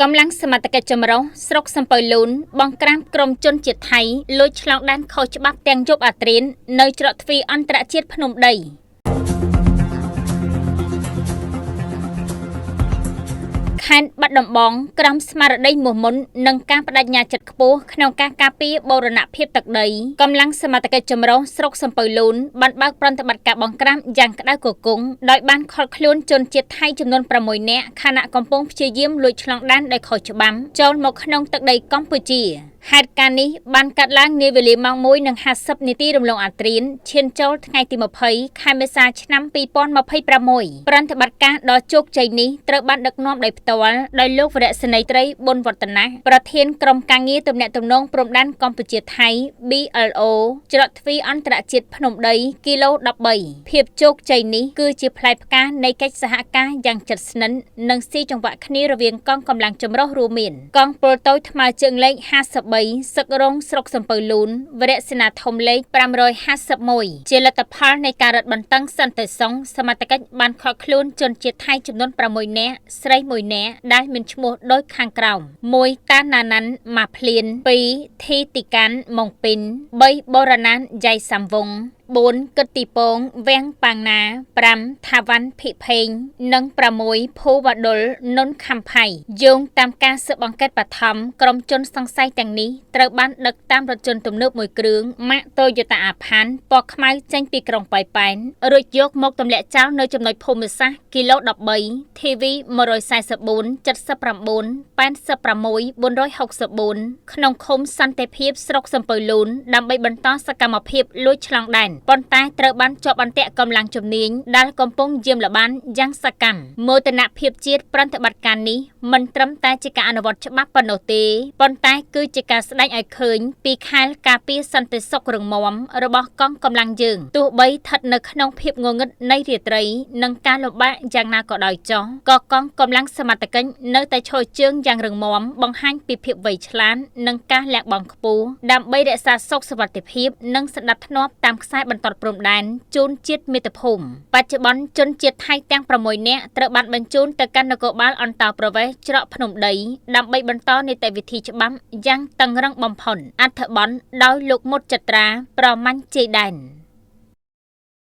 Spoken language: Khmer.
កម្លាំងសមត្ថកិច្ចចម្រុះស្រុកសំពៅលូនបង្ក្រាបក្រុមជនជាតិថៃលួចឆ្លងដែនខុសច្បាប់ទាំងយប់អាធ្រាត្រនៅច្រកទ្វារអន្តរជាតិភ្នំដី។ ខេត្តបាត់ដំបងក្រោមស្មារតីមោះមុតនិងការប្តេជ្ញាចិត្តខ្ពស់ក្នុងការការពារបូរណភាពទឹកដីកម្លាំងសមត្ថកិច្ចចម្រុះស្រុកសំពៅលូនបានបើកប្រតិបត្តិការបង្ក្រាបយ៉ាងក្តៅគគុងដោយបានឃាត់ខ្លួនជនជាតិថៃចំនួន6នាក់ខណៈកំពុងព្យាយាមលួចឆ្លងដែនដោយខុសច្បាប់ចូលមកក្នុងទឹកដីកម្ពុជា។ ហេតុការណ៍នេះបានកើតឡើងនាវេលាម៉ោង1:50នាទីរំលងអាធ្រាត្រឈានចូលថ្ងៃទី20ខែមេសាឆ្នាំ2026។ ប្រតិបត្តិការដ៏ជោគជ័យនេះត្រូវបានដឹកនាំដោយផ្ទាល់ដោយលោកវរៈសេនីយ៍ត្រីប៊ុនវឌ្ឍនៈប្រធានក្រុមការងារទំនាក់ទំនងព្រំដែនកម្ពុជាថៃ BLO ច្រកទ្វារអន្តរជាតិភ្នំដីគីឡូ13។ ភាពជោគជ័យនេះគឺជាផ្លែផ្កានៃកិច្ចសហការយ៉ាងជិតស្និទ្ធនិងស៊ីចង្វាក់គ្នារវាងកងកម្លាំងចម្រុះរួមមានកងពលតូចថ្មើរជើងលេខ53សឹករងស្រុកសំពៅលូនវរៈសេនាធំលេខ551។ ជាលទ្ធផលនៃការរឹតបន្តឹងសន្តិសុខសមត្ថកិច្ចបានឃាត់ខ្លួនជនជាតិថៃចំនួន6នាក់ស្រី1នាក់ដែលមានឈ្មោះដូចខាងក្រោម1តាណាណាន់ម៉ាភ្លៀន2ធីទីកាន់ម៉ុងពីន3បូរណានយ៉ៃសាំវង4គិតទីពងវាំងប៉ាងណា5ថាវ៉ាន់ភិផេងនិង6ភូវ៉ាដុលនុនខំផៃ។ យោងតាមការស៊ើបអង្កេតបឋមក្រុមជនសង្ស័យទាំងនេះត្រូវបានដឹកតាមរថយន្តទំនើបមួយគ្រឿងម៉ាក Toyota Alphard ពណ៌ខ្មៅចេញពីក្រុងប៉ោយប៉ែនរួចយកមកទម្លាក់ចោលនៅចំណុចភូមិសាស្ត្រគីឡូ13 TV 144 79 86 464ក្នុងឃុំសន្តិភាពស្រុកសំពៅលូនដើម្បីបន្តសកម្មភាពលួចឆ្លងដែនប៉ុន្តែត្រូវបានជាប់អន្ទាក់កម្លាំងជំនាញដែលកំពុងយាមល្បាតយ៉ាងសកម្ម។ មោទនភាពជាតិប្រតិបត្តិការនេះមិនត្រឹមតែជាការអនុវត្តច្បាប់ប៉ុណ្ណោះទេប៉ុន្តែគឺជាការស្ដែងឲ្យឃើញពីខែលការពារសន្តិសុខរឹងមាំរបស់កងកម្លាំងយើងទោះបីស្ថិតនៅក្នុងភាពងងឹតនៃរាត្រីនិងការលំបាកយ៉ាងណាក៏ដោយចុះក៏កងកម្លាំងសមត្ថកិច្ចនៅតែឈរជើងយ៉ាងរឹងមាំបង្ហាញពីភាពវៃឆ្លាតនិងការលះបង់ខ្ពស់ដើម្បីរក្សាសុខសុវត្ថិភាពនិងសណ្ដាប់ធ្នាប់តាមខ្សែបន្ទាត់ព្រំដែនជូនជាតិមាតុភូមិ។ បច្ចុប្បន្នជនជាតិថៃទាំង6នាក់ត្រូវបានបញ្ជូនទៅកាន់នគរបាលអន្តោប្រវេសន៍ច្រកភ្នំដីដើម្បីបន្តនីតិវិធីច្បាប់យ៉ាងតឹងរ៉ឹងបំផុត។ អត្ថបទដោយលោកមុតចត្រាប្រមាញ់ជ័យដែន។